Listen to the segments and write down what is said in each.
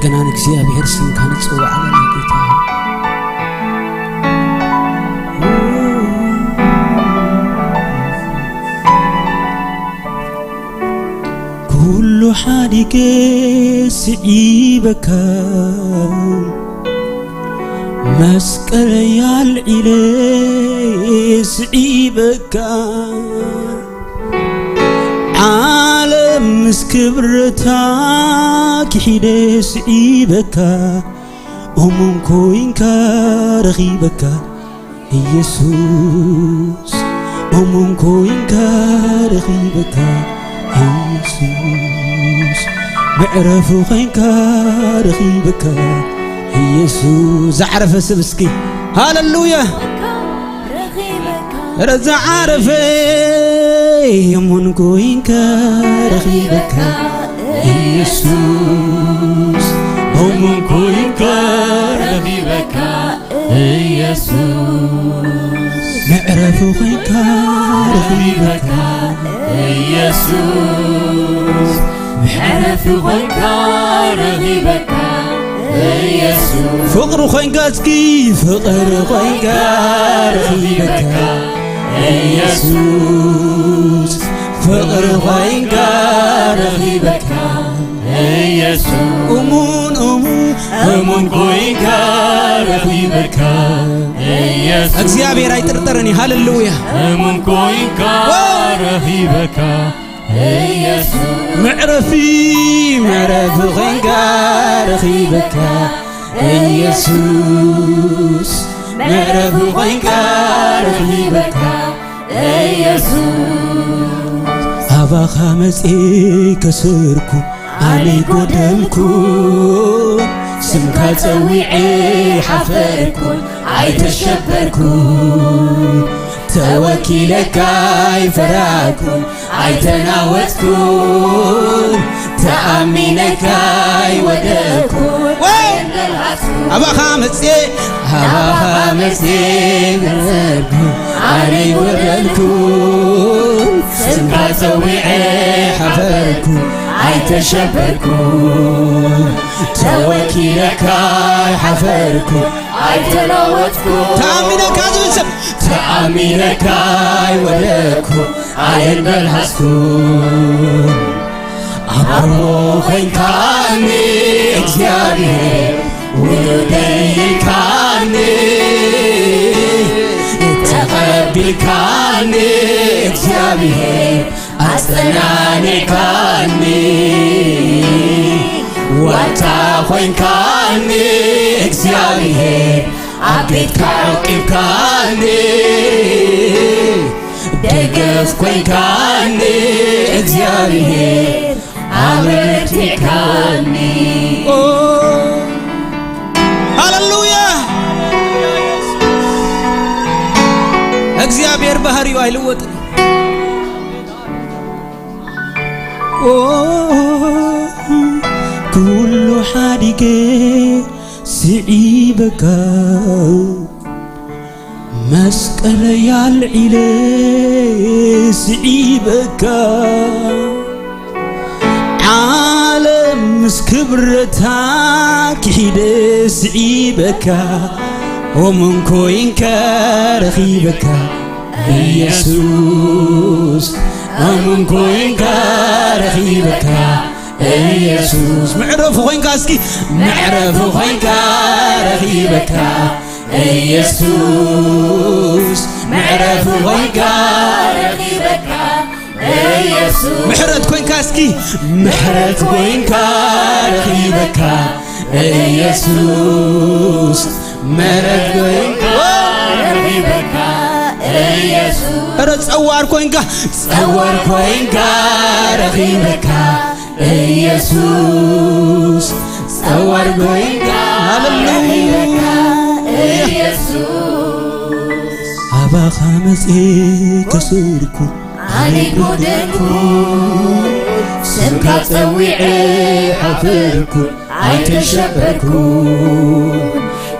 እና ንእግዚኣብሔር ስምካ ንጽውዕ ኣለና ጌታ። ኩሉ ሓዲገ ስዒበካ፣ መስቀለይ ኣልዒለ ስዒበካ፣ ዓለም ምስ ክብረታ ክሒደ ስዒበካ፣ እሙን ኮይንካ ረኺበካ ኢየሱስ፣ እሙን ኮይንካ ረኺበካ ኢየሱስ፣ መዕረፊ ኮይንካ ረኺበካ ኢየሱስ። ዝዓረፈ ሰብ እስኪ ሃሌሉያ። ረ ዝዓረፈ እሙን ኮይንካ ረኺበካ ኢየሱስ፣ እሙን ኮይንካ ረኺበካ ኢየሱስ፣ መዕረፊ ኮይንካ ረኺበካ ኢየሱስ፣ መዕረፊ ኮይንካ ረኺበካ ኢየሱስ፣ ፍቕሪ ኮይንካ እስኪ ፍቕሪ ኮይንካ ረኺበካ ኢየሱስ፣ ፍቕሪ ኮይንካ ረኺበካ ኢየሱስ፣ እሙን እሙን እሙን ኮይንካ ረኺበካ ኢየሱስ፣ እግዚኣብሔር ኣይጥርጠርን እዩ። ሃሌሉያ። እሙን ኮይንካ ረኺበካ ኢየሱስ፣ መዕረፊ መዕረፊ ኮይንካ ረኺበካ ኢየሱስ፣ መዕረፊ ኮይንካ ረኺበካ ኢየሱስ፣ ኣባኻ መጽኤ ከሰርኩ ኣነ ጎደልኩ፣ ስምካ ጸዊዐ ሓፈርኩ ኣይተሸበርኩ፣ ተወኪለካ ኣይፈራኩ ኣይተናወጽኩ፣ ተኣሚነካ ኣይወደኩ። ኣባኻ መጽኤ ኣባኻ መጽኤ ከሰርኩ ኣነ ጎደልኩ፣ ስምካ ጸዊዐ ሓፈርኩ ኣይተሸበርኩ፣ ተወኪለካ ኣይሓፈርኩ ኣይተናወጽኩ፣ ተኣሚነካ ዝብል ሰብ ተኣሚነካ ኣይወደኩ ኣየንበልሃስኩ፣ ኣቦ ኮይንካኒ እግዚኣብሔር ውሉደይ ኢልካኒ ተቐቢልካኒ እግዚኣብሔር ኣጸናኒዕካኒ ዋልታ ኮይንካኒ እግዚኣብሔር ኣብ ቤትካ ዓቂብካኒ ደገፍ ኮይንካኒ እግዚኣብሔር ኣበርቲዕካኒ። ሃሌሉያ። እግዚኣብሔር ባህሪኡ ኣይልወጥን። ኩሉ ሓዲገ ስዒበካ መስቀለይ ኣልዒለ ስዒበካ ዓለም ምስ ክብረታ ክሒደ ስዒበካ እሙን ኮይንካ ረኺበካ ኢየሱስ እሙን ኮይንካ ረኺበካ ኢየሱስ መዕረፊ ኮይንካ እስኪ መዕረፊ ኮይንካ ረኺበካ ኢየሱስ መዕረፊ ኮይንካ ረኺበካ ኢየሱስ ምሕረት ኮይንካ እስኪ ምሕረት ኮይንካ ረኺበካ ኢየሱስ ምሕረት ኮይንካ ረኺበካ ኢየሱስ ረ ጸዋር ኮይንካ ጸዋር ኮይንካ ረኺበካ ኢየሱስ ጸዋር ኮይንካ ሃሌሉያ ኢየሱስ ኣባኻ መጽኤ ከሰርኩ ኣነ ጎደልኩ ስምካ ጸዊዐ ሓፈርኩ ኣይተሸበርኩ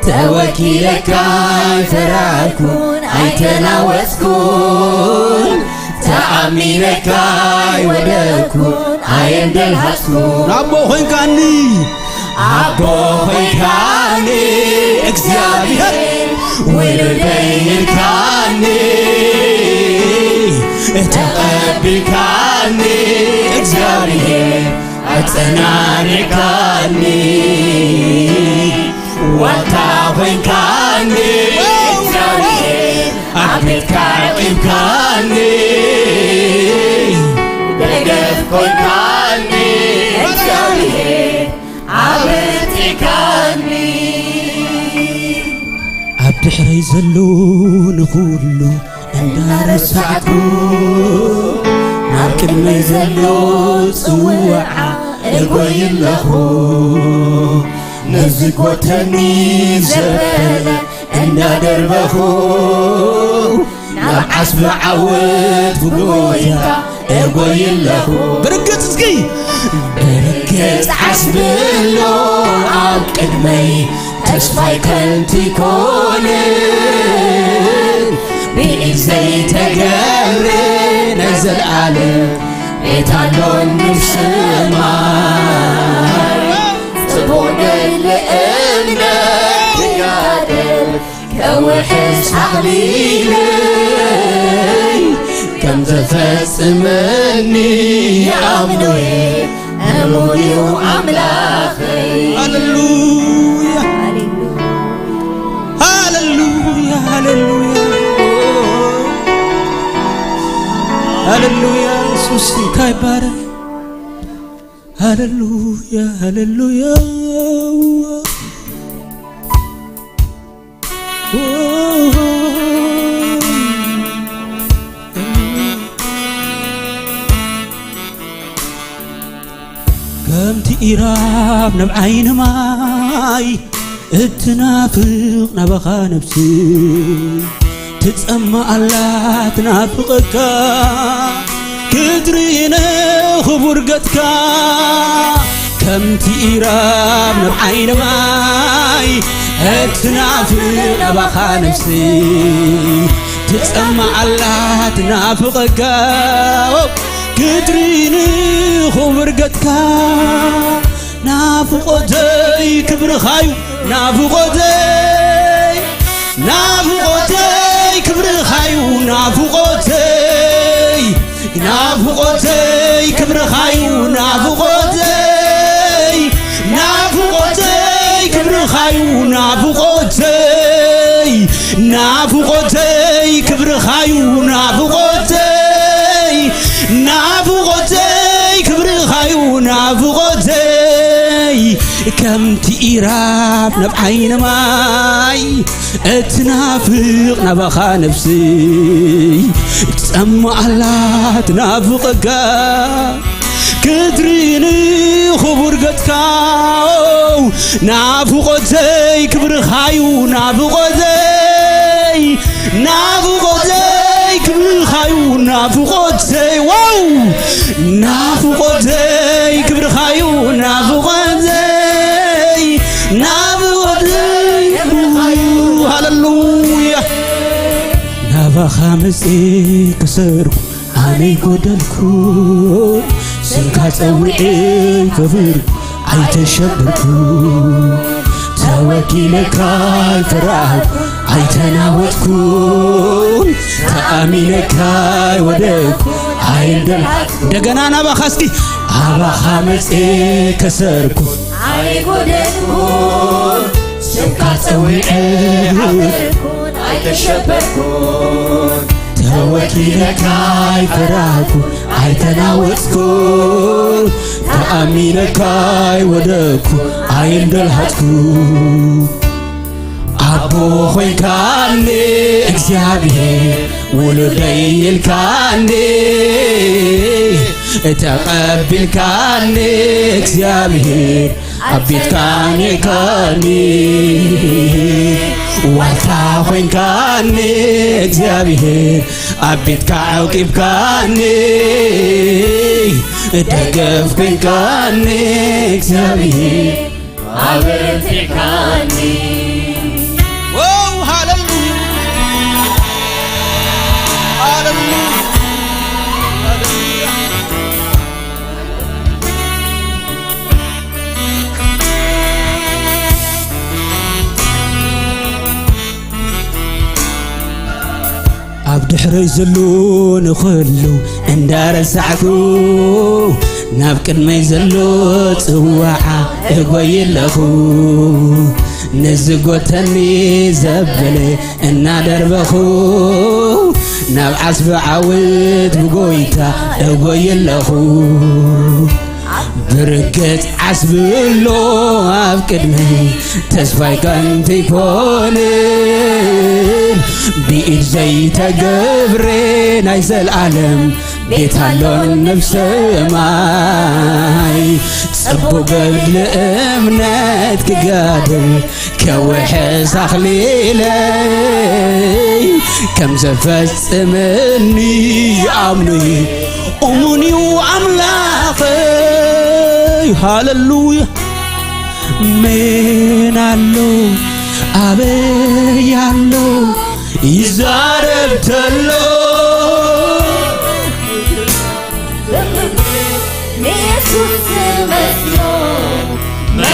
ተወኪለካ ኣይፈራኩን ኣይተናወጽኩን ተኣሚነካ ኣይወደኩን ኣየንደልሃጽኩን ኣቦ ኮይንካኒ ኣቦ ኮይንካኒ እግዚኣብሔር፣ ውሉደይ ኢልካኒ፣ ተቐቢልካኒ እግዚኣብሔር፣ ኣጸናኒዕካኒ፣ ዋልታ ኮይንካኒ እግዚኣብሔር፣ ኣብ ቤትካ ኣዕቂብካኒ፣ ደገፍ ኮይንካኒ እግዚኣብሔር፣ ኣብርቲካኒ። ኣብ ድሕረይ ዘሎ ንኹሉ እንዳረሳዕኩ፣ ናብ ቅድመይ ዘሎ ጽዋዓ እጎይ ኣለኹ። ንዝጎተኒ ዘበለ እንዳደርበኹ፣ ናብ ዓስቢ ዓወት ብጎይታ እጎይ ኣለኹ። ብርግጽ እስኪ። ብርግጽ ዓስቢ ኣሎ ኣብ ቅድመይ፣ ተስፋይ ከንቱ ኣይኮነን። ብኢድ ዘይተገብረ ናይ ዘለኣለም ቤት ኣሎኒ ብሰማይ። ጽቡቕ ገድሊ እምነት ክጋደል፣ ከውሕስ ኣኽሊለይ ከም ዘፈጽመኒ ይኣምኖ እየ፣ እሙን እዩ ኣምላኸይ። ሃሌሉያ፣ ሃሌሉያ፣ ሃሌሉያ፣ ሃሌሉያ። ኢየሱስ ስምካ ይባረክ። ሃሌሉያ፣ ሃሌሉያ። ከምቲ ኢራብ ናብ ዓይኒ ማይ እትናፍቕ ናባኻ ነፍሲ ትጸማ ኣላ ትናፍቐካ፣ ክትርኢ ንኽቡር ገጽካ። ከምቲ ኢራብ ናብ ዓይኒ ማይ እትናፍቕ ናባኻ ነፍሲ ትጸማ ኣላ ትናፍቐካ፣ ክትርኢ ንኽቡር ገጽካ። ናፍቖተይ ክብርኻዩ ናፍቖተይ፣ ናፍቖተይ ክብርኻዩ ናፍቖተይ፣ ናፍቖተይ ክብርኻዩ ናፍቖተይ፣ ናፍቖተይ ክብርኻዩ ናፍቖተይ፣ ናፍቖተይ ክብርኻዩ ናፍቖተይ፣ ናፍቖተይ ክብርኻዩ ናፍቖተይ። ከምቲ ኢራብ ናብ ዓይኒ ማይ እትናፍቕ ናባኻ ነፍሲ ትጸምእ ኣላ ትናፍቐካ፣ ክትርኢ ንኽቡር ገጽካ። ናፍቖተይ ክብርኻዩ ናፍቖተይ፣ ናፍቖተይ ክብርኻዩ ናፍቖተይ። ዋው! ናፍቖተይ ክብርኻዩ ናፍቖተይ፣ ናፍቖተይ ክብርኻዩ። ሃሌሉያ። ናባኻ መጽኤ ከሰርኩ ኣነ ኣይጎደልኩ፣ ስምካ ጸዊዐ ከብር ኣይተሸበርኩ፣ ተወኪለካ ኣይፈራህኩ ኣይተናወጽኩ፣ ተኣሚነካ ኣይወደኩ ኣይንደልሃትኩ። እንደገና ናባኻ እስኪ። ኣባኻ መጽኤ ከሰርኩ ኣይጎደልኩ፣ ስምካ ጸዊዐ ከብር ኣይተሸበርኩን፣ ተወኪለካ ኣይፈራህኩን፣ ኣይተናወጽኩን፣ ተኣሚነካ ኣይወደኩ፣ ኣይንደልሃጽኩ። ኣቦ ኮይንካኒ እግዚኣብሔር፣ ውሉደይ ኢልካኒ፣ ተቐቢልካኒ እግዚኣብሔር፣ ኣብ ቤትካ ኣኒእካኒ፣ ዋልታ ኮይንካኒ እግዚኣብሔር፣ ኣብ ቤትካ ዓቂብካኒ፣ ደገፍ ኮይንካኒ እግዚኣብሔር፣ ኣበርቲዕካኒ። ዋው፣ ሃሌሉያ፣ ሃሌሉያ፣ ሃሌሉያ። ኣብ ድሕረይ ዘሎ ንኹሉ እንዳረሳዕኩ፣ ናብ ቅድመይ ዘሎ ጽዋዓ እጎይ ኣለኹ። ንዝጎተኒ ዘበለ እናደርበኹ፣ ናብ ዓስቢ ዓወት ብጎይታ እጎይ ኣለኹ። ብርግጽ ዓስቢ ኣሎ ኣብ ቅድመይ፣ ተስፋይ ከንቱ ኣይኮነን። ብኢድ ዘይተገብረ ናይ ዘልኣለም ቤት ኣሎን ኣብ ሰማይ። ጽቡቕ ገድሊ እምነት ክጋድል፣ ከውሕስ ኣኽሊለይ፣ ከም ዘፈጽመኒ ኣምኑ እሙን እዩ ኣምላኸይ። ሃሌሉያ። መን ኣሎ ኣበይ ኣሎ ይዛረብ ተሎ? ንየሱስ ዝመስሎ መን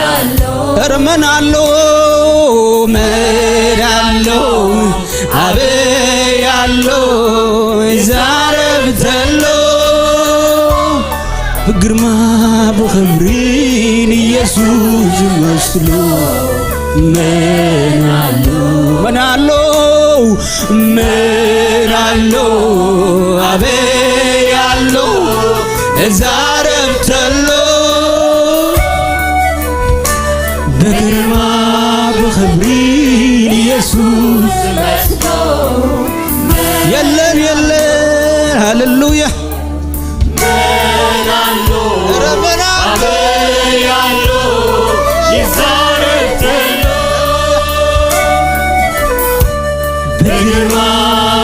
ኣሎ? ኧረ መን ኣሎ? መን ኣሎ? ኣበይ ኣሎ ይዛረብ ተሎ? ብግርማ ብኽብሪ ንየሱስ ዝመስሎ መን ኣሎ? መን ኣሎ? መን ኣሎ? ኣበይ ኣሎ? እዛረብ ተሎ ብግርማ ብኽብሪ ንየሱስ የለን፣ የለን። ሃሌሉያ። መን ኣሎ? ኧረ መን ኣሎ? ኣበይ ኣሎ? ይዛረብ ተሎ። ብግርማ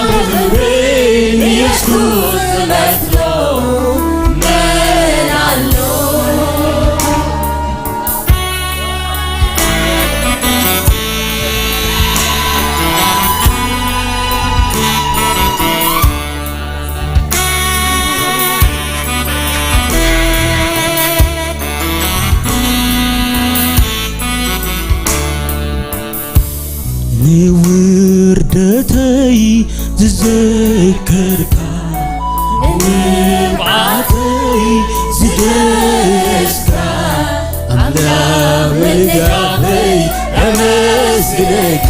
ብኽብሪ ንየሱስ ዝመስሎ መን ኣሎ? ንውርደተይ ዝዘከርካ፣ ንንብዓተይ ዝደስካ፣ ኣምላኽ ምንጋፈይ ኣመስግነካ፣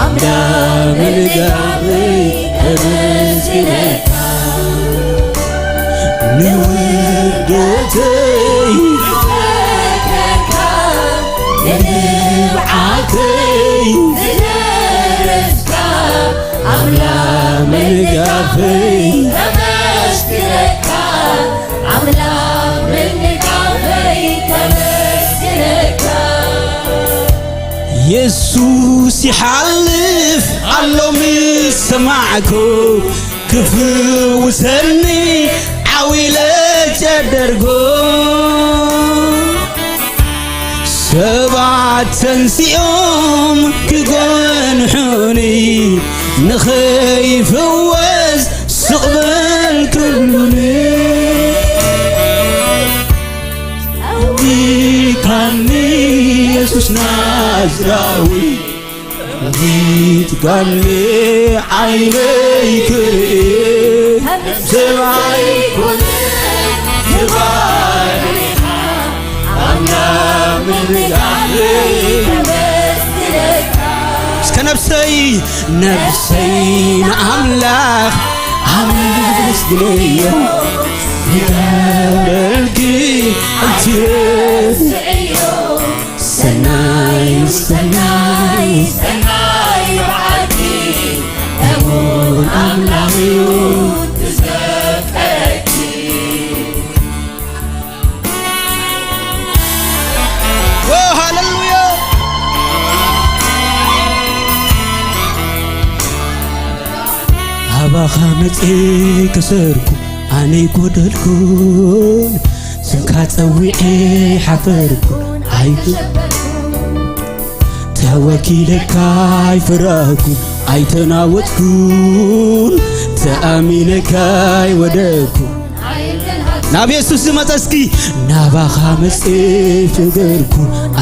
ኣምላኽ ምንጋፈይ ኣመስግነካ። ንውርደተይ ዝዘከርካ፣ ንንብዓተይ ዝደረስካ፣ ኣምላኽ ምንጋፈይ ከመስግነካ፣ ኣምላኽ ምንጋፈይ ከመስግነካ። የሱስ ይሓልፍ ኣሎ ምስ ሰማዕኩ፣ ክፍውሰኒ ዓው ኢለ ጨደርኩ። ሰባት ተንሲኦም ክጎንሑኒ፣ ንኸይፍወስ ስቕ በል ክብሉኒ። ጸዊካኒ የሱስ ናዝራዊ፣ ጸዊካኒ ዓይነይ ክርኢ፣ ሰብ ኣይኮነ ተባሪኻ፣ ኣምላኽ ምንጋፈይ ከመስግነካ። እስከ ነፍሰይ፣ ነፍሰይ ንኣምላኽ ኣመስግነዮ፣ ዝገበረልኪ ኣይትረስዕዮ። ሰናይ፣ ሰናይ፣ ሰናይ በዓልኪ፣ እሙን ኣምላኽ እዩ ትዘከረኪ። ኦ፣ ሃሌሉያ። ኣባኻ መጽኤ ከሰርኩ ኣነ ኣይጎደልኩን፣ ስምካ ጸዊዐ ሓፈርኩን ኣይተሸበርኩን። ተወኪለካ ኣይፈራህኩን ኣይተናወጽኩን፣ ተኣሚነካ ኣይወደኩን። ናብ የሱስ ዝመጸ እስኪ። ናባኻ መጽእ ፍቅርኩ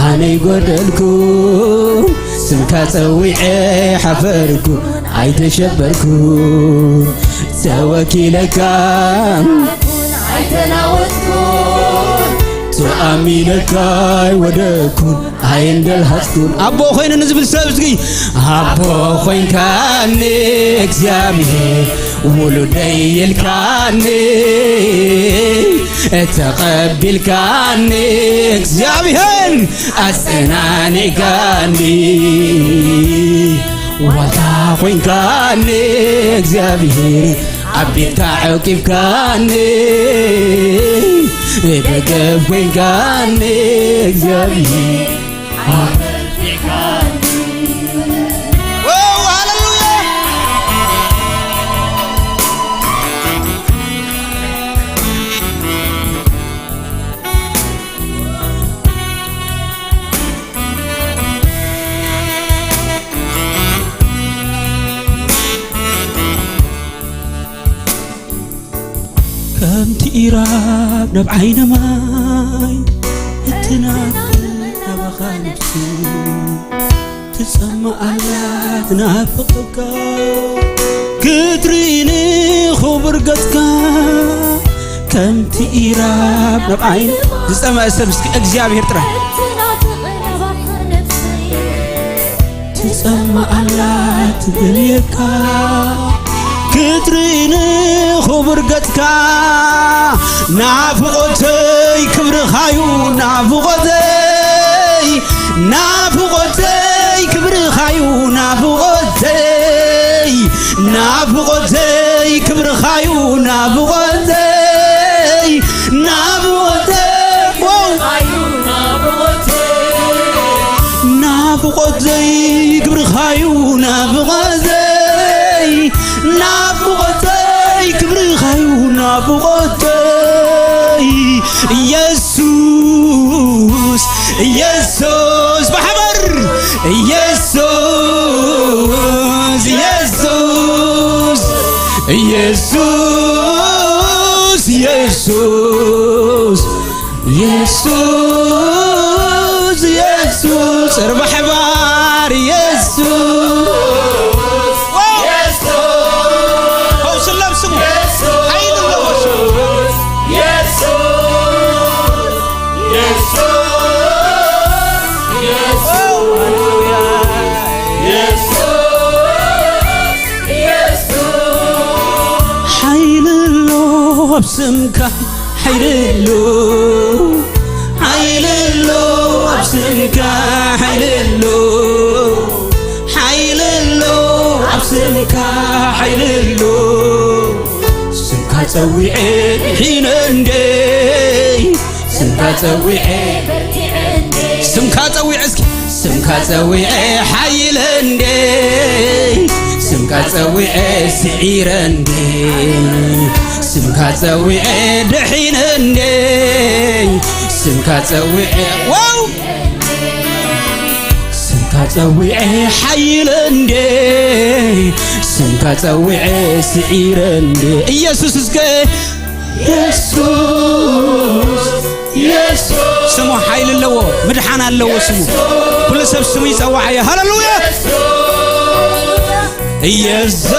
ኣነ ይጎደልኩ፣ ስምካ ጸዊዐ ሓፈርኩ ኣይተሸበርኩ፣ ተወኪለካ ኣይተናወጥኩ፣ ተኣሚነካ ኣይወደኩን ኣይንደልሃጽኩን። ኣቦ ኮይነ ንዝብል ሰብ እስኪ። ኣቦ ኮይንካኒ እግዚኣብሔር፣ ውሉደይ ኢልካኒ ተቐቢልካኒ እግዚኣብሔር፣ ኣጸናኒዕካኒ ዋልታ ኮይንካኒ እግዚኣብሔር፣ ኣብ ቤትካ ዓቂብካኒ ደገፍ ኮይንካኒ እግዚኣብሔር። ዋው፣ ሃሌሉያ። ከምቲ ኢራብ ናብ ዓይኒ ማይ እትናፍቕ ናባኻ ነፍሲ ትጸምእ ኣላ ትናፍቐካ ክትርኢ ንኽቡር ገጽካ ከምቲ ኢራብ ናብ ዓይኒ ዝጸመአ ሰብ እስኪ እግዚኣብሔር ጥራይ ትጸምእ ኣላ ትደልየካ ክትርኢ ንኽቡር ገጽካ ናፍቖተይ ክብርኻዩ ናፍቖተይ ናፍቖተይ ክብርኻዩ ናፍቖተይ ናፍቖተይ ክብርኻዩ ናፍቖተይ ናፍቖተይ ናፍቖተይ ክብርኻዩ ናፍቖተይ ናፍቖተይ ክብርኻዩ ናፍቖተይ ኢየሱስ ኢየሱስ ብሓባር ኢየሱስ ኢየሱስ ኢየሱስ ኢየሱስ ኢየሱስ ኢየሱስ ርባሕ ባር ኢየሱስ ፈውሲ ኣለዎ ስሙ ሓይሊ ኣለዎ ስሙ ሓይሊ ኣሎ ኣብ ስምካ ሓይሊ ኣሎ ሓይሊ ኣሎ ኣብ ስምካ ሓይሊ ኣሎ ሓይሊ ኣሎ ኣብ ስምካ ሓይሊ ኣሎ ስምካ ጸዊዐ ድሒነ እንዴ ስምካ ጸዊዐ ስምካ ጸዊዐ እስኪ ስምካ ጸዊዐ ሓይለ እንዴ ስምካ ጸዊዐ ስዒረ እንዴ ስምካ ጸዊዐ ድሒነ እንዴ ስምካ ጸዊዐ ዋው ስምካ ጸዊዐ ሓይለ እንዴ ስምካ ጸዊዐ ስዒረ እንዴ ኢየሱስ እስከ ኢየሱስ ኢየሱስ ስሙ ሓይሊ ኣለዎ ምድሓን ኣለዎ ስሙ ኩሉ ሰብ ስሙ ይጸዋዕ እየ ሃሌሉያ ኢየሱስ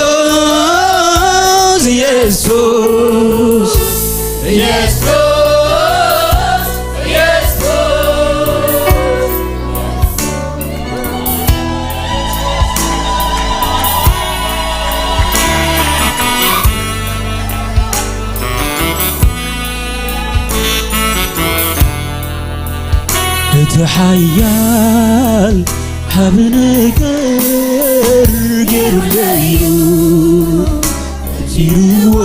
ኢየሱስ ኢየሱስ ኢየሱስ እቲ ሓያል ዓቢ ነገር ገይሩለይ እዩ። ገይርዎ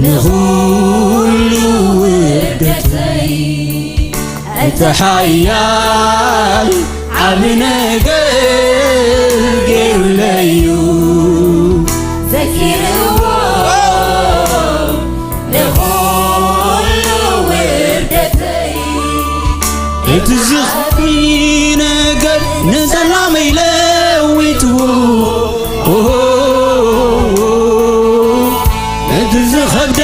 ንኹሉ ውርደተይ እቲ ሓያል ዓቢ ነገር ገይሩለይ እዩ። ዘኪርዎ ንኹሉ ውርደተይ እቲ ዝኽሪ ነገር ንሰላመይ ለዊጥዎ እቲ ዝኸብደ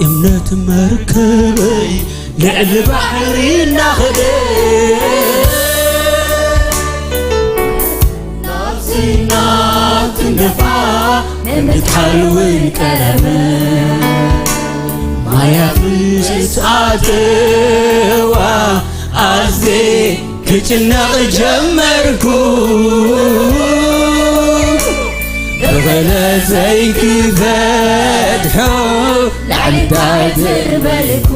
እምነት መርከበይ ልዕሊ ባሕሪ እናኸደ፣ ናብዚ ናብቲ ንፋስ ንምትሓል እውን ቀረበ። ማያት ምስ ኣተዋ ኣዜ ክጭነቕ ጀመርኩ። ብቕለተይ ክፈትሖ ላዕሊ ታሕቲ በልኩ።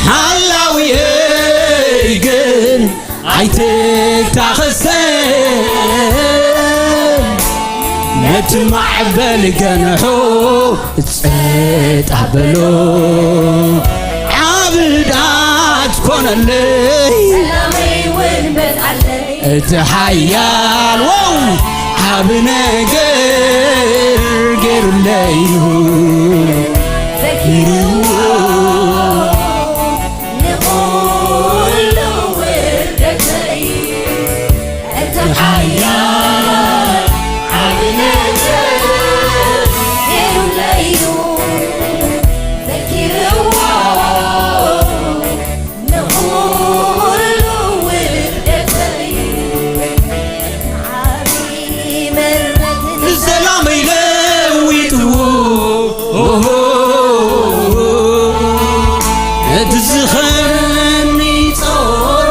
ሓላውየይ ግን ኣይትታኸሰ፣ ነቲ ማዕበል ገንሖ ጸጥ ኣበሎ። ዓብዳት ኮነለይ፣ ሰላመይ እውን መጻለይ። እቲ ሓያል፣ ዋው፣ ዓቢ ነገር ገይሩለይ እዩ። ዘኪርዎ ንኹሉ ውርደተይ፣ እቲ ሓያል ዓቢ ነገር ገይሩለይ እዩ። ዘኪርዎ ንኹሉ ውርደተይ፣ ዓቢ ምሕረትን ንሰላመይ ለዊጥዎ። እቲ ዝኸኒ ጾር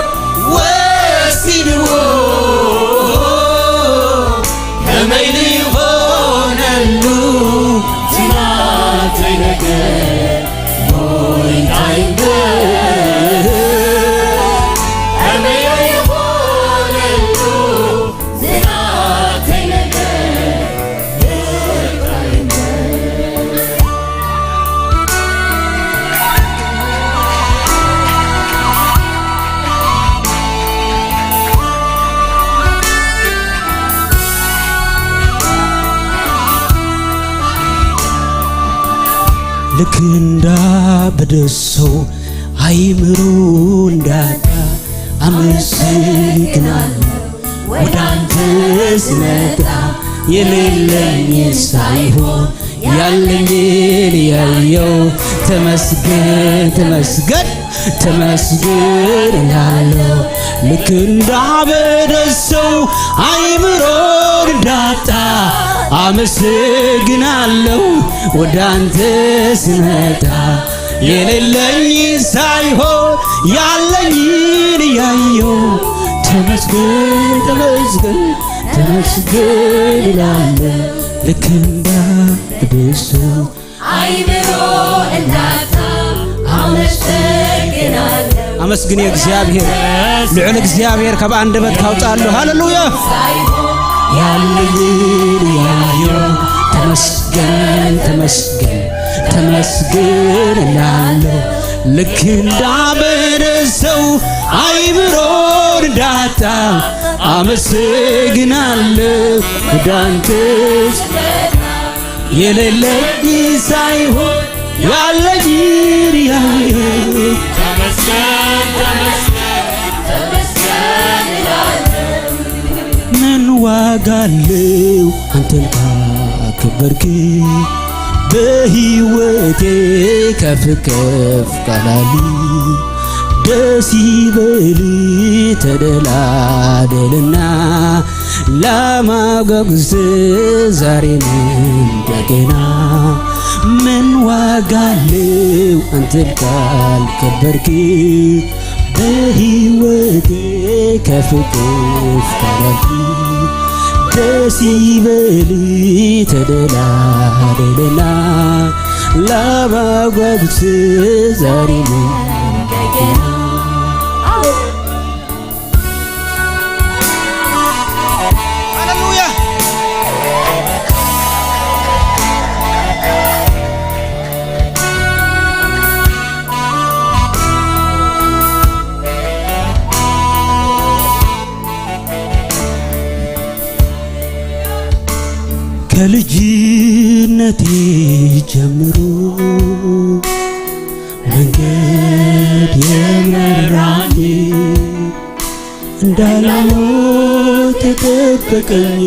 ወሲድዎ። ከመይ ይኾነሉ ዝናተይ ነገር ጎይታይ እምበር። ከመይ ይኾነሉ ዝናተይ ነገር ጎይታይ እምበር። ልክ እንዳ በደሶ ኣይምሮ እንዳጣ ኣመሰግናለሁ። ወደ አንተ ስመጣ የሌለኝ ሳይሆን ያለኝን ያየው። ተመስገን፣ ተመስገን፣ ተመስገን እላለሁ። ልክ እንዳበደ ሰው አይምሮን እንዳጣ አመሰግናለሁ። ወደ አንተ ስመጣ የሌለኝ ሳይሆን ያለኝን ያየው። ተመስገን፣ ተመስገን፣ ተመስገን እላለሁ። ልክ እንዳበደ ሰው አይምሮ እንዳጣ አመሰግናለሁ። አመስግን እግዚአብሔር፣ ልዑል እግዚአብሔር ካብ አንደበት ካውጣሉ። ሃሌሉያ። ሳይሆን ያለኝን ያየው። ተመስገን፣ ተመስገን፣ ተመስገን እላለሁ። ልክ እንዳበደ ሰው አይምሮን እንዳጣ አመሰግናለሁ። ወደ አንተ የሌለኝ ሳይሆን ያለኝን ያየው። ተመስገን፣ ተመስገን፣ ተመስገን እላለሁ። ምን ዋጋ አለው አንተን ካከበርክ፣ በሕይወቴ ከፍ ከፍ ካላሉ። ደስ ይበል ተደላደልና፣ ላማጓጉስ ዛሬም እንደገና። ምን ዋጋ አለው አንተን ካልከበርክ፣ በሕይወቴ ከፍ ከፍ ካላልክ። ደስ ይበል ተደላደልና፣ ላማጓጉስ ዛሬም እንደገና። ሃሌሉያ። ከልጅነቴ ጀምሮ መንገድ የመራኝ፣ እንዳልሞት የጠበቀኝ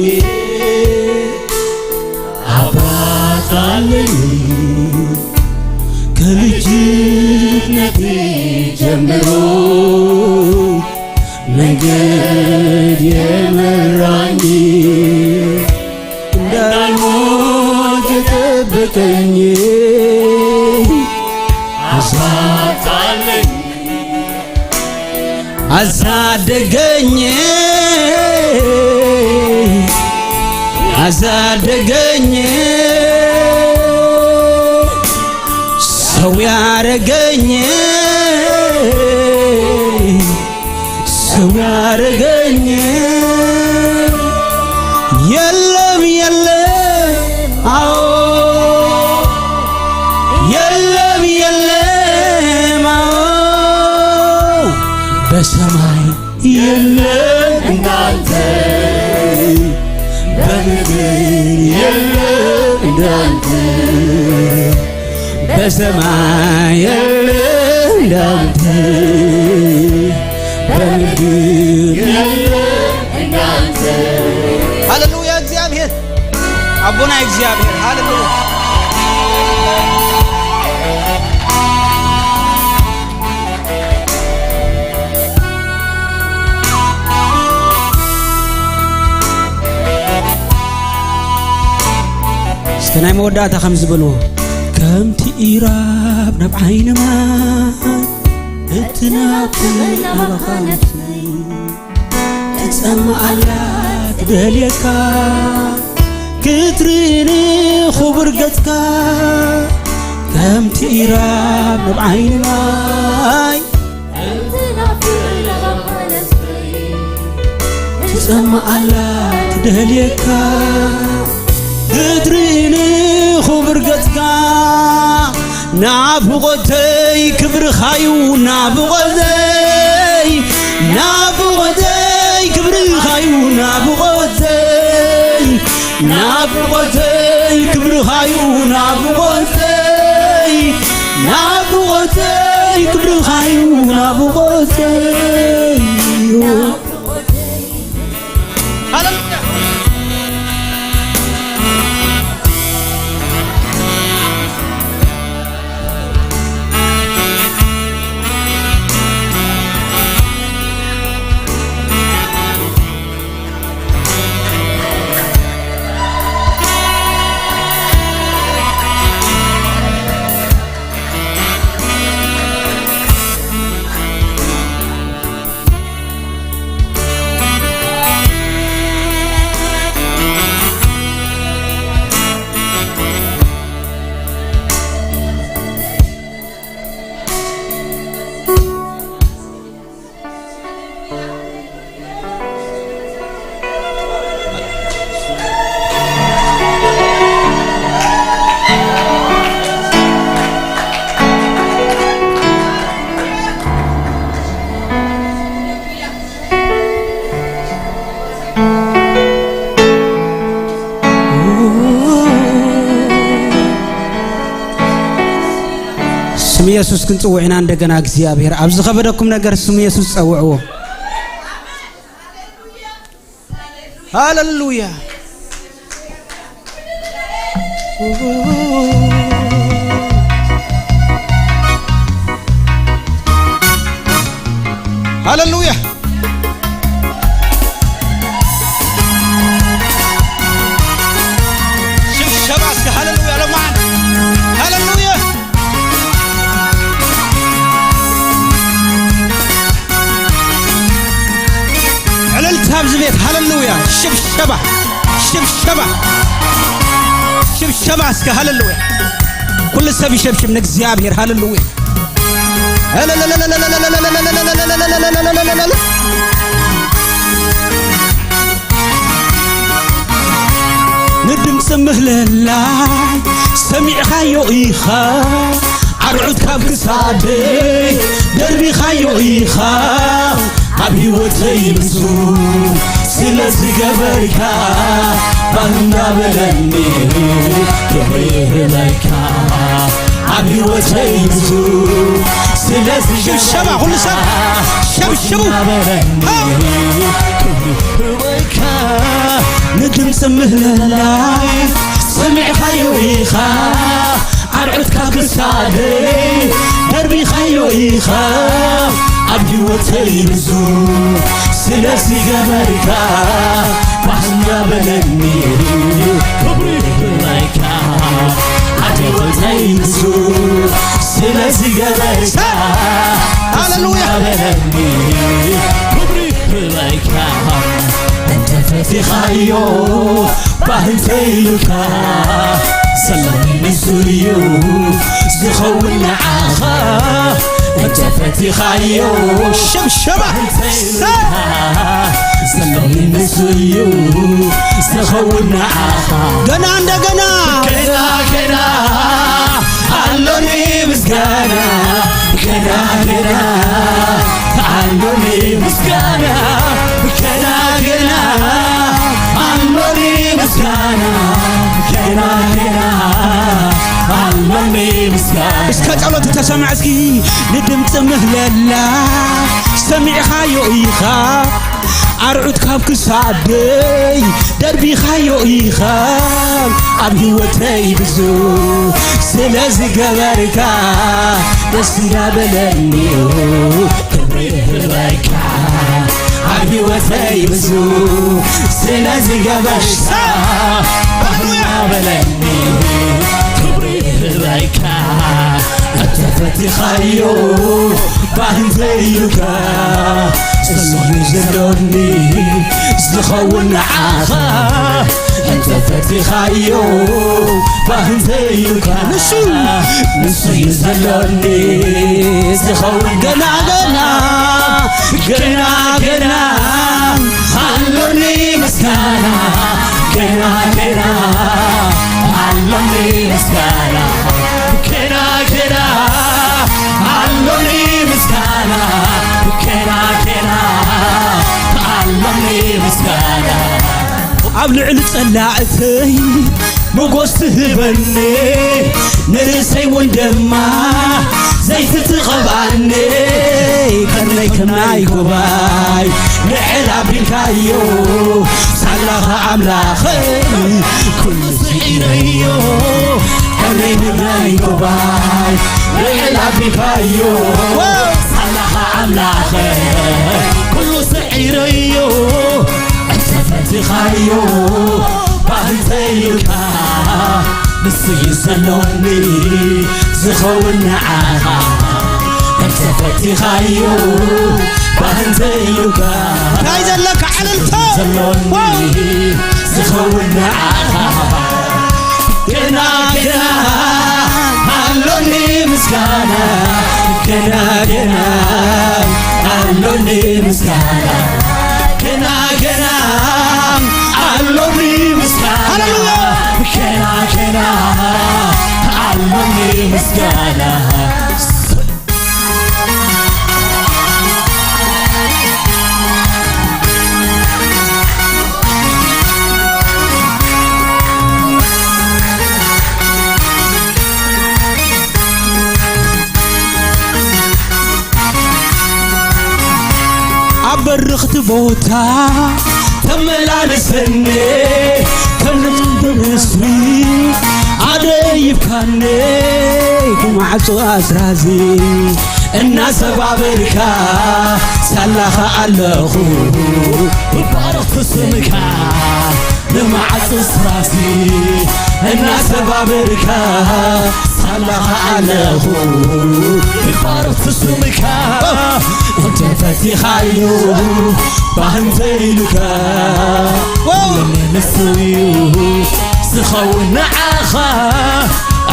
አባት አለኝ። ከልጅነቴ ጀምሮ መንገድ የመራኝ፣ እንዳልሞት የጠበቀኝ አሳጣለኝ፣ አሳደገኝ፣ አሳደገኝ፣ ሰው ያረገኝ፣ ሰው ያረገኝ። የለም፣ የለም፣ አዎ፣ የለም፣ የለም፣ አዎ፣ በሰማይ የለም እንዳንተ፣ በምድር የለም እንዳንተ፣ በሰማይ የለም እንዳንተ፣ በምድር የለም እንዳንተ። ሃሌሉያ እግዚአብሔር፣ አቦና እግዚአብሔር፣ ሃሌሉያ። እስከ ናይ መወዳእታ ከም ዝበልዎ፣ ከምቲ ኢራብ ናብ ዓይኒ ማይ እትናፍቕ ኣባኻ ነፍሰይ ትጸምእ ኣላ ትደልየካ፣ ክትርኢ ንኽቡር ገጽካ። ከምቲ ኢራብ ናብ ዓይኒ ማይ ትጸምእ ኣላ ትደልየካ፣ ክትርኢ ንኽቡር ገጽካ። ናፍቖተይ ክብርኻዩ፣ ናፍቖተይ፣ ናፍቖተይ ክብርኻዩ፣ ናፍቖተይ፣ ናፍቖተይ ክብርኻዩ፣ ናፍቖተይ፣ ናፍቖተይ ክብርኻዩ፣ ናፍቖተይ። ሃሌሉያ። ስም ኢየሱስ ክንጽውዕ ኢና እንደገና። እግዚኣብሔር ኣብ ዝኸበደኩም ነገር ስም ኢየሱስ ጸውዕዎ። ሃሌሉያ። ሃሌሉያ። ሽብሸባ እስከ ሃሌሉያ ለማን። ሃሌሉያ። ዕልልታ ኣብዚ ቤት፣ ሃሌሉያ። ሽብሸባ፣ ሽብሸባ፣ ሽብሸባ እስከ፣ ሃሌሉያ። ኩሉ ሰብ ይሸብሽብ ንእግዚኣብሔር፣ ሃሌሉያ። ንድምፂ ምህለላይ ሰሚዕኻዮ ኢኻ፣ ኣርዑት ካብ ክሳደይ ደርቢኻዮ ኢኻ። ኣብ ህይወተይ ብዙ ስለ ዝገበርካ፣ ባህ እንዳበለኒ ክብሪ ይህበካ። ኣብ ህይወተይ ብዙ ስለ ሽብሸባ፣ ኩሉ ሰብ ሸብሽቡ። እንዳበለኒ ክብሪ ይህበካ። ንድምፂ ምህለላይ ሰሚዕኻዮ ኢኻ፣ ኣርዑት ካብ ክሳደይ ደርቢኻዮ ኢኻ ኣብ ህይወተይ ብዙ ስለዚ ገበርካ ባህና በለኒ ክብሪ ይግባይካ ኣብ ህይወተይ ብዙ ስለዚ ገበርካ ሃሌሉያ። በለኒ ክብሪ ይግባይካ እንተ ፈቲኻዮ ባህንተይ ኢሉካ ሰላም ንሱ እዩ ዝኸውን ንዓኻ እንተ ፈቲኻዮ ሸብሸባ ሰላም ንሱ እዩ ዝኸውን ንዓኻ ገና እንደገና ገና ገና ኣሎኒ ምስጋና ገና ገና ኣሎኒ ምስጋና ገና ገና ኣሎኒ ምስጋና ገና ገና ኣሎኒ ምስጋና እስከ ጸሎት ተሰማዕ እስኪ ንድምፂ ምህለላ ሰሚዕኻዮ ኢኻ ኣርዑት ካብ ክሳደይ ደርቢኻዮ ኢኻ ኣብ ህይወተይ ብዙ ስለዝገበርካ ደስ እንዳበለኒ ክብሪ ይህበካ ኣብ ህይወተይ ብዙ ስለዝገበርካ ሃሌሉያ በለኒ ክብሪ ይህበካ እንተ ፈቲኻዮ ባህንተይ ኢሉካ ሰላም ዘሎኒ ዝኸውን ንዓኻ እንተ ፈቲኻዮ ባህንተይ ኢሉካ ንሱ ንሱ እዩ ዘሎኒ ዝኸውን ገና ገና ገና ገና ኣሎኒ ምስጋና ገና ገና ኣሎኒ ምስጋና ገና ገና ኣሎኒ ምስጋና ገና ገና ኣሎኒ ምስጋና ኣብ ልዕሊ ጸላእተይ ሞጎስ ትህበኒ ንርእሰይ እውን ድማ ዘይትትቐብኣኒ ከርነይ ከም ናይ ጉባይ ንዕል ኣቢልካዮ ሳላኻ ኣምላኸይ ኩሉ ስዒረዮ ከርነይ ንናይ ጉባይ ንዕል ኣቢልካዮ ሳላኻ ኣምላኸይ ኩሉ ስዒረዮ እንተፈቲኻዮ ባህንተይ ኢልካ ንሱ እዩ ዘሎኒ ዝኸውን ንዓኻ እንተፈቲኻዮ ባህንተይ ኢልካ እንታይ ዘለካ ዕልልታ ዘሎኒ ዝኸውን ንዓኻ ገና ገና ኣሎኒ ምስጋና ገና ገና ኣሎኒ ምስጋና ገና ገና ኣሎኒ ምስጋና ሃሌሉያ። ገና ገና ኣሎኒ ምስጋና ኣብ በርኽቲ ቦታ ተመላልሰኒ ከም ልምዲ ምስሪ ኣደይብካኒ ብማዕጾ ኣስራዚ እናሰባበርካ ሳላኻ ኣለኹ ብባረኽ ስምካ ንመዓልቲ ስራሲ እናሰባበርካ ሳላኻ ኣለኹ ይባረኽ ስምካ እንተ ፈቲኻዮ ባህንተ ኢሉካ ወለኒ ንሱ እዩ ዝኸውን ንዓኻ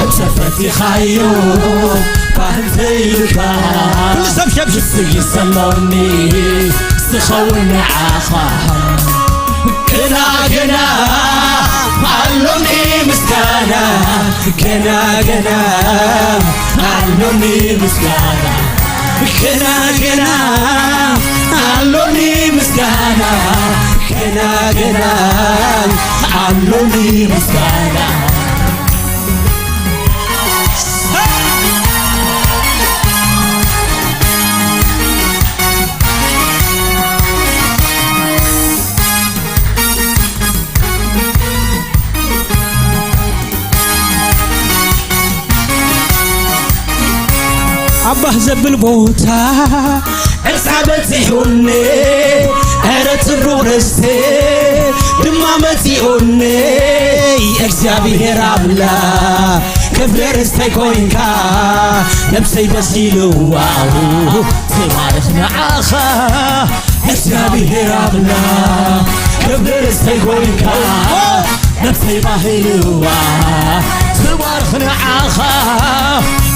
እንተ ፈቲኻዮ ባህንተ ኢሉካ ኩሉ ሰብ ሸብሽብ ንሱ እዩ ዘሎኒ ዝኸውን ንዓኻ ገና ገና ኣሎኒ ምስጋና ገና ገና ኣሎኒ ምስጋና ገና ገና ኣሎኒ ምስጋና ገና ገና ኣሎኒ ምስጋና ኣባህ ዘብል ቦታ ዕፃ በፂሑኒ፣ ኧረ ጽቡቕ ርስቲ ድማ መፂኡኒ። እግዚኣብሔር ኣምላኽ ክብሪ ርስተይ ኮይንካ፣ ነብሰይ ደስ ኢልዋ ትባርኽ ንዓኻ። እግዚኣብሔር ኣምላኽ ክብሪ ርስተይ ኮይንካ፣ ነብሰይ ባህልዋ ትባርኽ ንዓኻ።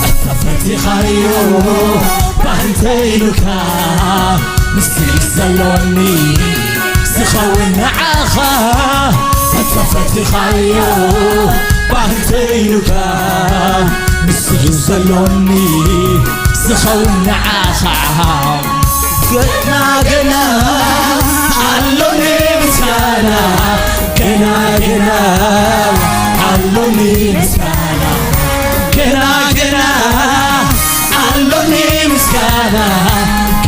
እተፈቲኻዮ ባህንተ ኢሉካ፣ ምስጢር ዘሎኒ ዝኸውን ንዓኻ። እተፈቲኻዮ ባህንተ ኢሉካ፣ ምስጢር ዘሎኒ ዝኸውን ንዓኻ። ገና ገና ኣሎኒ ምስጋና፣ ገና ገና ኣሎኒ ምስጋና፣ ገና ገና ኣሎኒ ምስጋና፣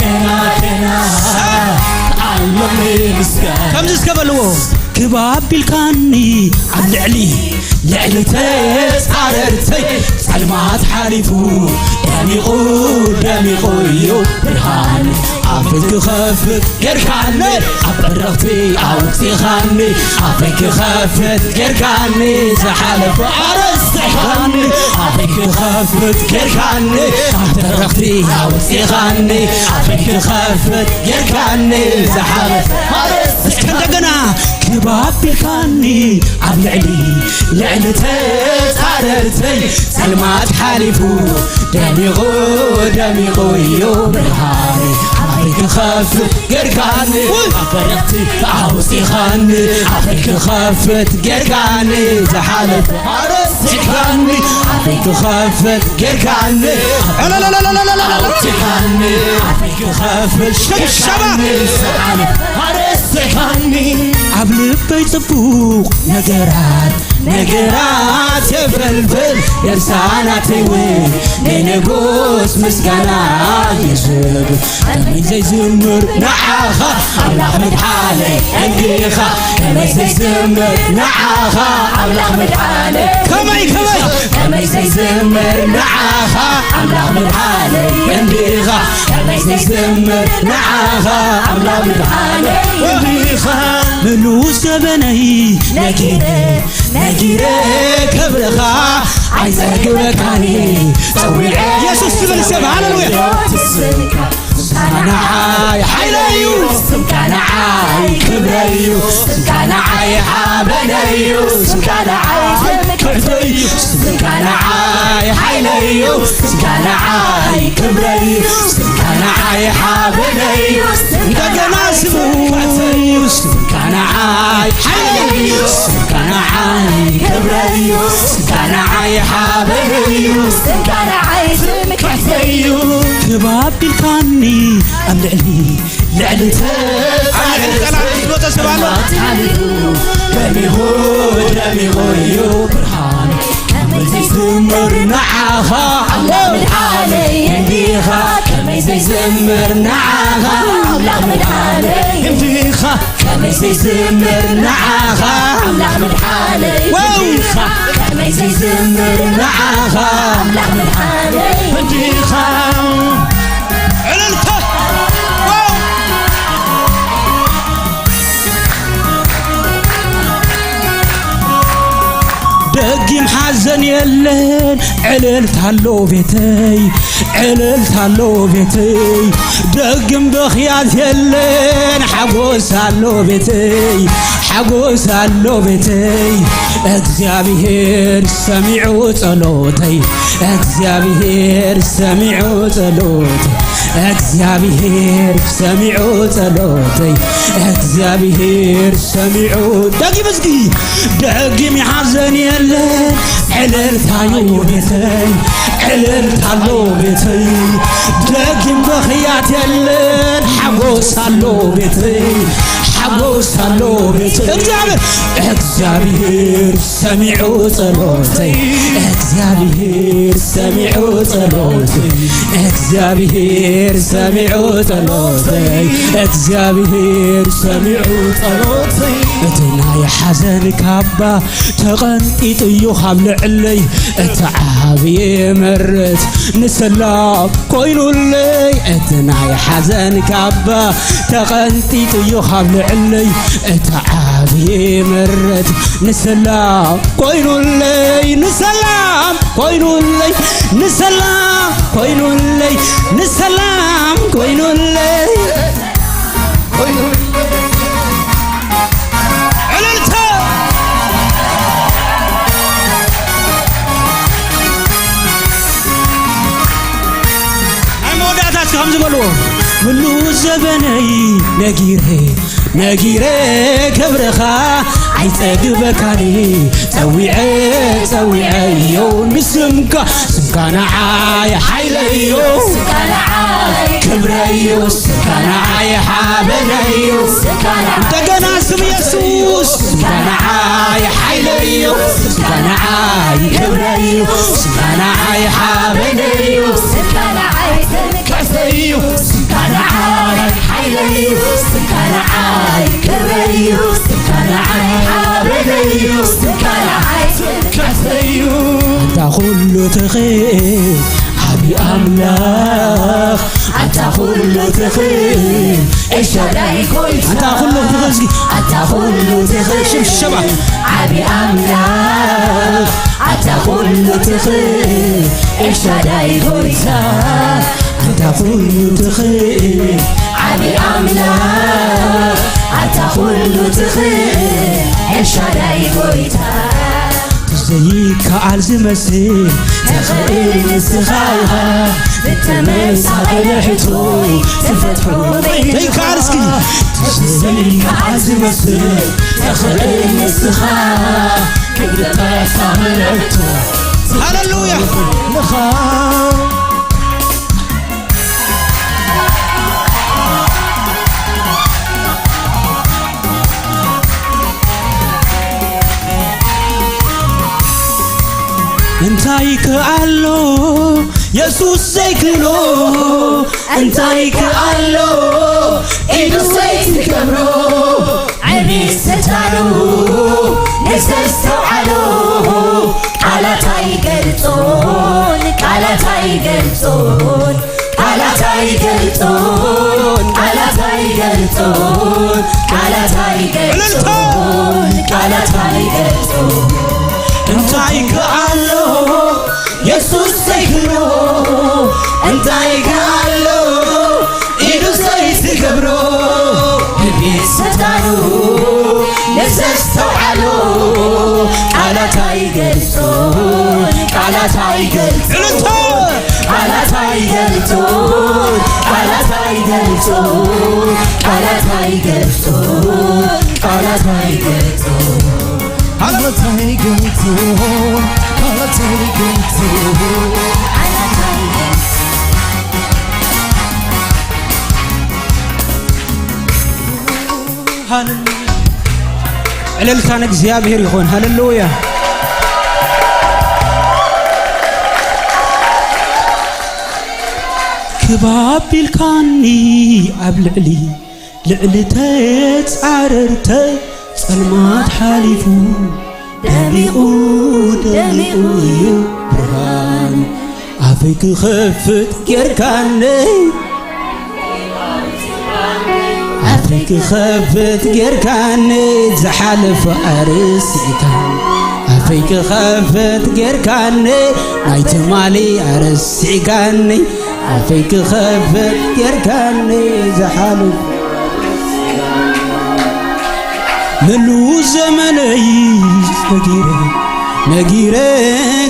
ገና ገና ኣሎኒ ምስጋና። ከምዚ እስከ በልዎ። ክብ ኣቢልካኒ ኣብ ልዕሊ ልዕሊ ተጻረርተይ፣ ጸልማት ሓሊፉ ደሚቑ ደሚቑ እዩ ብርሃን። ኣፈይ ክኸፍት ጌርካኒ፣ ኣብ በረኽቲ ኣውጺኻኒ። ኣፈይ ክኸፍት ጌርካኒ፣ ዝሓለፈ ኣረስቲኻኒ። ኣፈይ ክኸፍት ጌርካኒ፣ ኣብ በረኽቲ ኣውጺኻኒ። ኣፈይ ክኸፍት ጌርካኒ፣ ዝሓለፈ ኣረስቲ እስከ እንደገና ክብ ኣቢልካኒ ኣብ ልዕሊ ልዕሊ ተጻረርተይ፣ ጸልማት ሓሊፉ ደሚቑ ደሚቑ እዩ ብርሃን። ኣፈይ ክኸፍት ጌርካኒ፣ ኣብ በረኽቲ ኣውጺኻኒ። ኣፈይ ክኸፍት ጌርካኒ፣ ዝሓለፈ ኣረስቲኻኒ። ኣፈይ ክኸፍት ጌርካኒ፣ ኣውጺኻኒ። ኣፈይ ክኸፍት ሽብሸባ። ጌርካኒ፣ ዝሓለፈ ኣረስቲኻኒ። ኣብ ልበይ ጽቡቕ ነገራት ነገራት የፈልፍል፣ የርሳናተይ እውን ንንጉስ ምስጋና ይስብ። ከመይ ዘይዝምር ንዓኻ ኣምላኽ ምድሓነይ እንዲኻ፣ ከመይ ዘይዝምር ንዓኻ ኣምላኽ ምድሓነይ ከመይ፣ ከመይ? ከመይ ዘይዝምር ንዓኻ ኣምላኽ ምድሓነይ እንዲኻ፣ ከመይ ዘይዝምር ንዓኻ ኣምላኽ ምድሓነይ እንዲኻ። ምሉእ ዘበነይ ነጊረ ነጊረ ክብርኻ ኣይጸግበካን ጸዊዐ የሱስ ዝብል ሰብ፣ ሃሌሉያ። ስምካ ንዓይ ሓይለይ እዩ፣ ስምካ ንዓይ ክብረይ እዩ፣ ስምካ ንዓይ ሓበነይ እዩ፣ ስምካ ንዓይ ትምክሕተይ እዩ፣ ስምካ ንዓይ ሓይለይ እዩ፣ ስምካ ንዓይ ክብረይ እዩ፣ ስምካ ንዓይ ሓበነይ እዩ፣ እንደገና ስምካ እዩ፣ ስምካ ንዓይ ሓይለይ እዩ፣ ስምካ ንዓይ ክብረይ እዩ፣ ስምካ ንዓይ ሓበነይ እዩ፣ ስምካ ንዓይ ትምክሕተይ እዩ። ክብ ኣቢልካኒ ኣብ ልዕሊ ልዕሊ ተጻረርተይ፣ ጸላእቲ ዝመጸ ሰብ ኣሎ። ጸላእቲ ሓሊፉ ደሚቑ ደሚቑ እዩ ብርሃን። ከመይ ዘይዝምር ንዓኻ ኣምላኽ ምድሓነይ እንዲኻ፣ ከመይ ዘይዝምር ንዓኻ ኣምላኽ ምድሓነይ እንዲኻ፣ ከመይ ዘይዝምር ንዓኻ ኣምላኽ ምድሓነይ ዋው! እንዲኻ፣ ከመይ ዘይዝምር ንዓኻ ኣምላኽ ምድሓነይ እንዲኻ። ዕልልታ! ዋው! ደጊም ሓዘን የለን፣ ዕልልታ ኣሎ ቤተይ፣ ዕልልታ ኣሎ ቤተይ። ደጊም ብኽያት የለን፣ ሓጎስ ኣሎ ቤተይ፣ ሓጎስ ኣሎ ቤተይ። እግዚኣብሔር ሰሚዑ ጸሎተይ፣ እግዚኣብሔር ሰሚዑ ጸሎተይ፣ እግዚኣብሔር ሰሚዑ ጸሎተይ፣ እግዚኣብሔር ሰሚዑ። ደጊም እስኪ፣ ደጊም ሓዘን የለን፣ ዕልልታዩ ቤተይ፣ ዕልልታ ኣሎ ቤተይ። ደጊም ብኽያት የለን፣ ሓጎስ ኣሎ ቤተይ፣ ሞሳሎ ቤት እግዚኣብሔር፣ እግዚኣብሔር ሰሚዑ ጸሎተይ፣ እግዚኣብሔር ሰሚዑ ጸሎተይ፣ እግዚኣብሔር ሰሚዑ ጸሎተይ፣ እግዚኣብሔር ሰሚዑ ጸሎተይ። እቲ ናይ ሓዘን ካባ ተቐንጢጡ እዩ ካብ ልዕለይ፣ እቲ ዓብየ ምረት ንሰላም ኮይኑለይ። እቲ ናይ ሓዘን ካባ ተቐንጢጡ እዩ ካብ ልዕለይ፣ እቲ ዓብየ ምረት ንሰላም ኮይኑለይ፣ ንሰላም ኮይኑለይ፣ ንሰላም ኮይኑለይ፣ ንሰላም ኮይኑለይ። እልልታ! ናይ መወዳእታ እስኪ ከምዚ በልዎ። ምሉእ ዘበነይ ነጊረ፣ ነጊረ ክብርኻ ኣይጸግበካን፣ ጸዊዐ፣ ጸዊዐዮ ንስምካ፣ ስምካ ንዓይ ሓይለዮ። ክብረዩ ስጋናይ ሓበነዩ። እንደገና ስም ኢየሱስ። ስጋናይ ሓይለዩ። ስጋናይ ክብረዩ። ስጋናይ ሓበነዩ። ስጋናይ ትምክሕተዩ። ስጋናይ ሓይለዩ። ስጋናይ ክብረዩ። ስጋናይ ሓበነዩ። ስጋናይ ትምክሕተዩ። ኣንታ ኩሉ ትኽእል ዓቢ ኣምላኽ ኣታ ኩሉ ትኽእል ኤልሻዳይ ጎይታ ኣታ ኩሉ ትኽእል እስኪ ኣታ ኩሉ ትኽእል ሽብሸባ ዓቢ ኣምላኽ ኣታ ኩሉ ትኽእል ኤልሻዳይ ጎይታ ኣታ ኩሉ ትኽእል ዓቢ ኣምላኽ ኣታ ኩሉ ትኽእል ኤልሻዳይ ጎይታ ዘይከኣል ዝመስል ትኽእል ንስኻ ኢኻ ብተመሳቐለ ሕቶ ትፈትሖ ዘይከኣል እስኪ ዘይከኣል ዝመስል ትኽእል ንስኻ ክብርታ ሳመረቶ ሃሌሉያ ንኻ እንታይ ከኣሎ የሱስ ዘይክሎ እንታይ ከኣሎ ኢዱ ዘይትገብሮ ዕብየት ስልጣኑ ንዘስተውዓሎ ቃላት ኣይገልጾን ቃላት ኣይገልጾን ቃላት ኣይገልጾን ቃላት ኣይገልጾን ቃላት ኣይገልጾን ቃላት ኣይገልጾን እንታይ ከኣሎ የሱስ ዘይክብሮ እንታይ ከኣሎ ኢዱ ዘይትገብሮ ብቤት ስልጣኑ ንዘስተውዓሎ ቃላት ኣይገልጾን ቃላት ኣይገልጾን ቃላት ኣይገልጾን ቃላት ኣይገልጾን ቃላት ኣይገልጾን ቃላት ኣይገልጾን ቃላት ኣይገልጾን ቃላት ኣይገልጾን ሃሌሉያ። ዕልልታ ንእግዚኣብሔር ይኹን። ሃሌሉያ። ክብ ኣቢልካኒ ኣብ ልዕሊ ልዕሊ ተጻረርተ ጸልማት ሓሊፉ ደሚቑ ደሚቑ እዩ ብርሃን ኣፈይ ክኸፍት ጌርካነይ ኣፈይ ክኸፍት ጌርካነይ ዝሓለፈ ኣረሲዕካ ኣፈይ ክኸፍት ጌርካነይ ናይ ትማሊ ኣረሲዕካነይ ኣፈይ ክኸፍት ጌርካነይ ዝሓለፈ ምሉእ ዘመነይ ነጊረ ነጊረ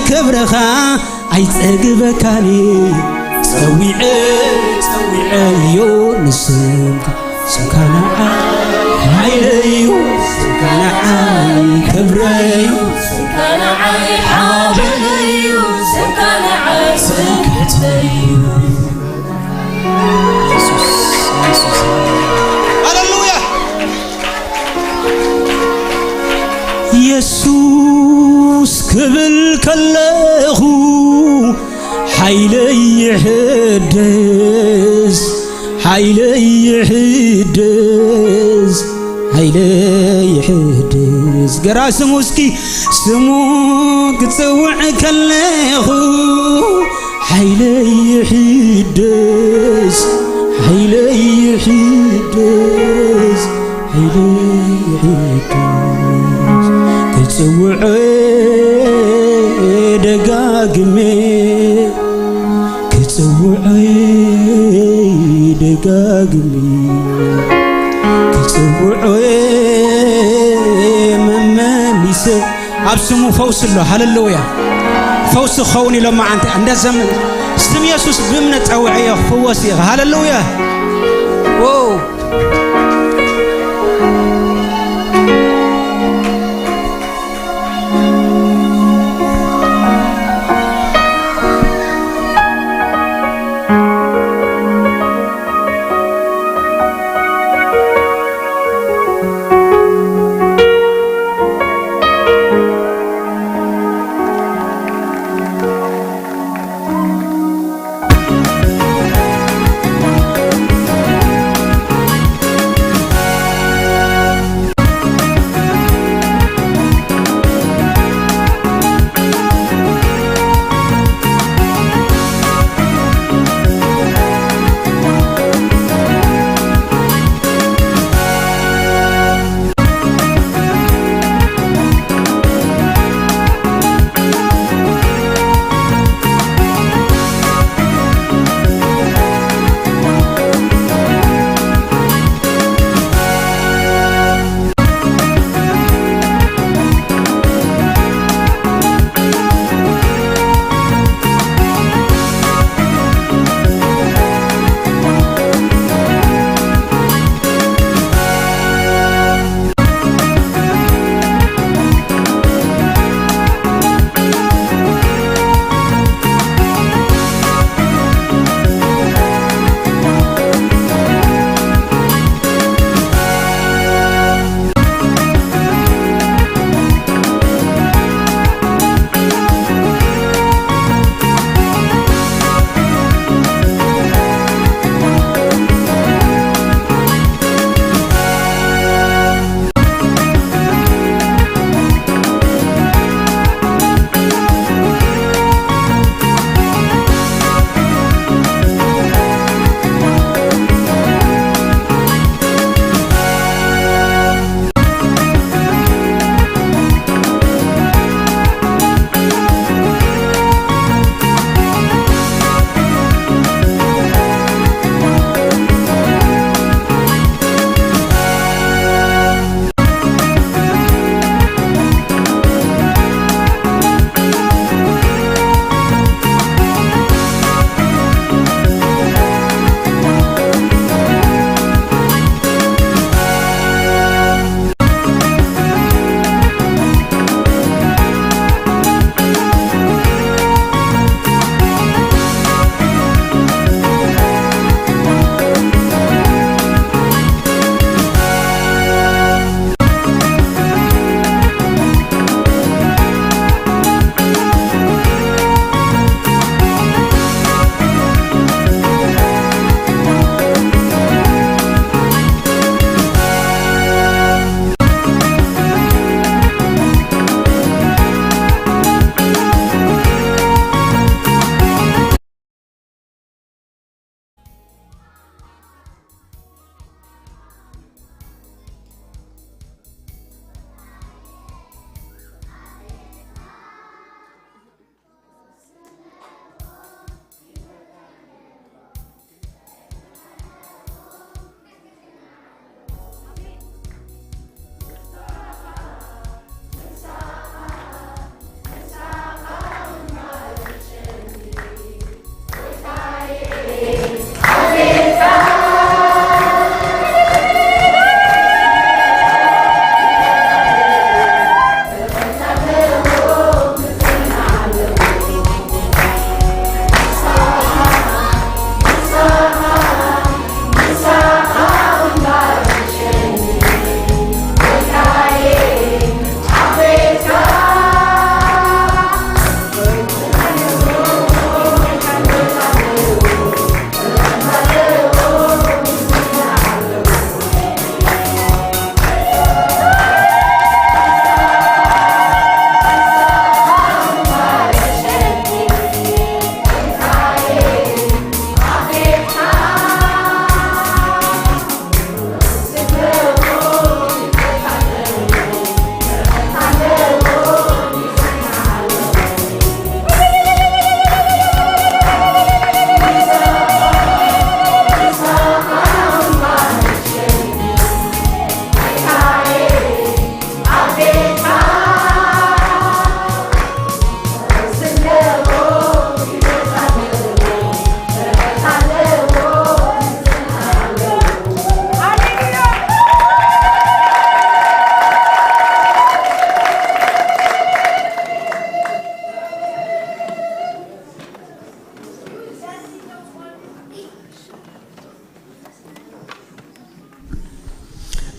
ክብርኻ ኣይጸግበካን ጸዊዐ ጸዊዐዮ ንስምካ ስምካ ንዓይ ሓይለዩ ስምካ ንዓይ ክብረዩ ስምካ ንዓይ ሓበነዩ ስምካ ንዓይ ስምክሕተዩ ሃሌሉያ ክብል ከለኹ ሓይለይ ይሕደስ፣ ሓይለይ ይሕደስ፣ ሓይለይ ይሕደስ። ገራ ስሙ እስኪ፣ ስሙ ክጽውዕ ከለኹ ሓይለይ ይሕደስ፣ ሓይለይ ይሕደስ፣ ሓይለይ ይሕደስ። ክጽውዖ ደጋግሜ፣ ክጽውዖ ደጋግሜ፣ ክጽውዖ መመሊሰ። ኣብ ስሙ ፈውሲ ኣሎ። ሃሌሉያ! ፈውሲ ክኸውን ኢሎም መዓንቲ እንዳ ዘመን ስም የሱስ ብእምነት ጸውዐዮ ክፍወስ ኢኻ። ሃሌሉያ! ዎ!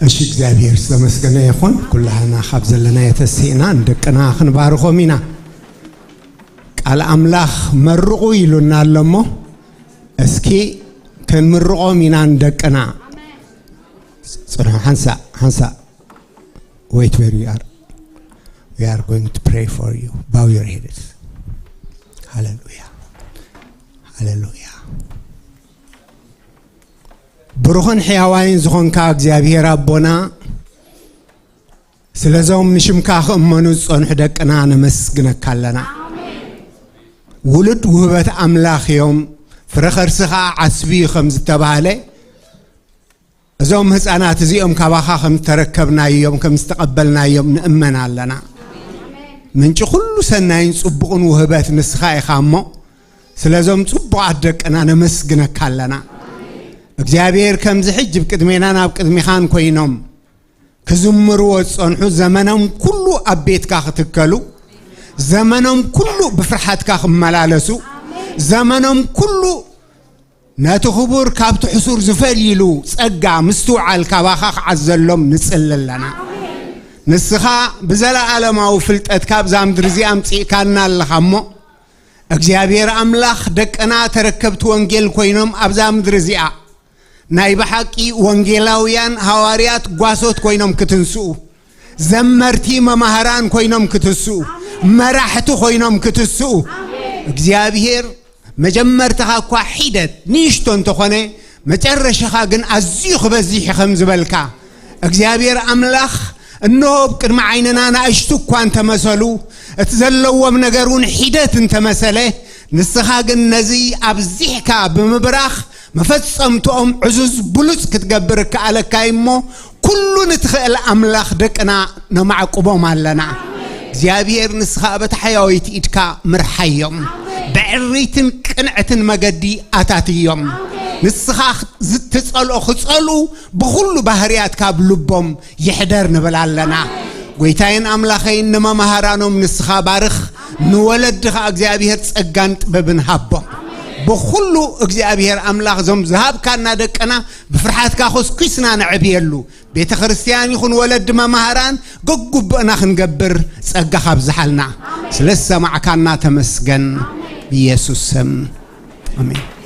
እሺ፣ እግዚኣብሔር ዝተመስገነ ይኹን። ኩላህና ካብ ዘለናዮ ተሲእና ንደቅና ክንባርኾም ኢና። ቃል ኣምላኽ መርቑ ኢሉና ኣሎ እሞ፣ እስኪ ክንምርቖም ኢና ንደቅና። ጽንሑ፣ ሓንሳእ፣ ሓንሳእ። Wait where you are. We are going to pray for you. Bow your heads. ሃሌሉያ። ሃሌሉያ። ብሩኽን ሕያዋይን ዝኾንካ እግዚኣብሔር ኣቦና፣ ስለዞም ንሽምካ ክእመኑ ዝጸንሑ ደቅና ነመስግነካ ኣለና። ውሉድ ውህበት ኣምላኽ እዮም። ፍረ ከርሲ ኸኣ ዓስቢ እዩ ከም ዝተባህለ፣ እዞም ህፃናት እዚኦም ካባኻ ከም ዝተረከብናዮም፣ ከም ዝተቐበልናዮም ንእመን ኣለና። ምንጪ ኩሉ ሰናይን ጽቡቕን ውህበት ንስኻ ኢኻ እሞ፣ ስለዞም ጽቡቓት ደቅና ነመስግነካ ኣለና። እግዚኣብሔር ከምዚ ሕጂ ብቅድሜናን ኣብ ቅድሚኻን ኮይኖም ክዝምርዎ ዝጸንሑ፣ ዘመኖም ኩሉ ኣብ ቤትካ ክትከሉ፣ ዘመኖም ኩሉ ብፍርሓትካ ክመላለሱ፣ ዘመኖም ኩሉ ነቲ ክቡር ካብቲ ሕሱር ዝፈልይሉ ጸጋ ምስትውዓል ካባኻ ክዓዘሎም ንጽሊ ኣለና። ንስኻ ብዘለኣለማዊ ፍልጠትካ ኣብዛ ምድሪ እዚኣ ኣምጺእካና ኣለኻ እሞ፣ እግዚኣብሔር ኣምላኽ፣ ደቅና ተረከብቲ ወንጌል ኮይኖም ኣብዛ ምድሪ እዚኣ ናይ ብሓቂ ወንጌላውያን ሃዋርያት ጓሶት ኮይኖም ክትንስኡ፣ ዘመርቲ መማህራን ኮይኖም ክትስኡ፣ መራሕቲ ኮይኖም ክትስኡ፣ እግዚኣብሔር መጀመርታኻ እኳ ሒደት ንእሽቶ እንተኾነ፣ መጨረሻኻ ግን ኣዝዩ ክበዝሕ እዩ ከም ዝበልካ፣ እግዚኣብሔር ኣምላኽ፣ እንሆ ኣብ ቅድሚ ዓይንና ንኣሽቱ እኳ እንተመሰሉ፣ እቲ ዘለዎም ነገር እውን ሒደት እንተመሰለ፣ ንስኻ ግን ነዚ ኣብዚሕካ ብምብራኽ መፈጸምትኦም ዕዙዝ ብሉጽ ክትገብር እከኣለካ እዩ እሞ፣ ኩሉ ንትኽእል ኣምላኽ ደቅና ነማዕቁቦም ኣለና። እግዚኣብሔር ንስኻ በታ ሕያወይቲ ኢድካ ምርሓዮም። ብዕሪትን ቅንዕትን መገዲ ኣታትዮም። ንስኻ ዝትጸልኦ ክጸልኡ ብኹሉ ባህርያት ካብ ልቦም ይሕደር ንብል ኣለና። ጎይታይን ኣምላኸይን ንመማህራኖም ንስኻ ባርኽ። ንወለዲ ኸኣ እግዚኣብሔር ጸጋን ጥበብን ሃቦም። ብኹሉ እግዚኣብሔር ኣምላኽ እዞም ዝሃብካና ደቅና ብፍርሓትካ ኮስኲስና ነዕብየሉ። ቤተ ክርስቲያን ይኹን ወለዲ መማህራን ገጉብእና ክንገብር ጸጋ ካብዝሓልና። ስለ ዝሰማዕካና ተመስገን። ብኢየሱስ ስም ኣሜን።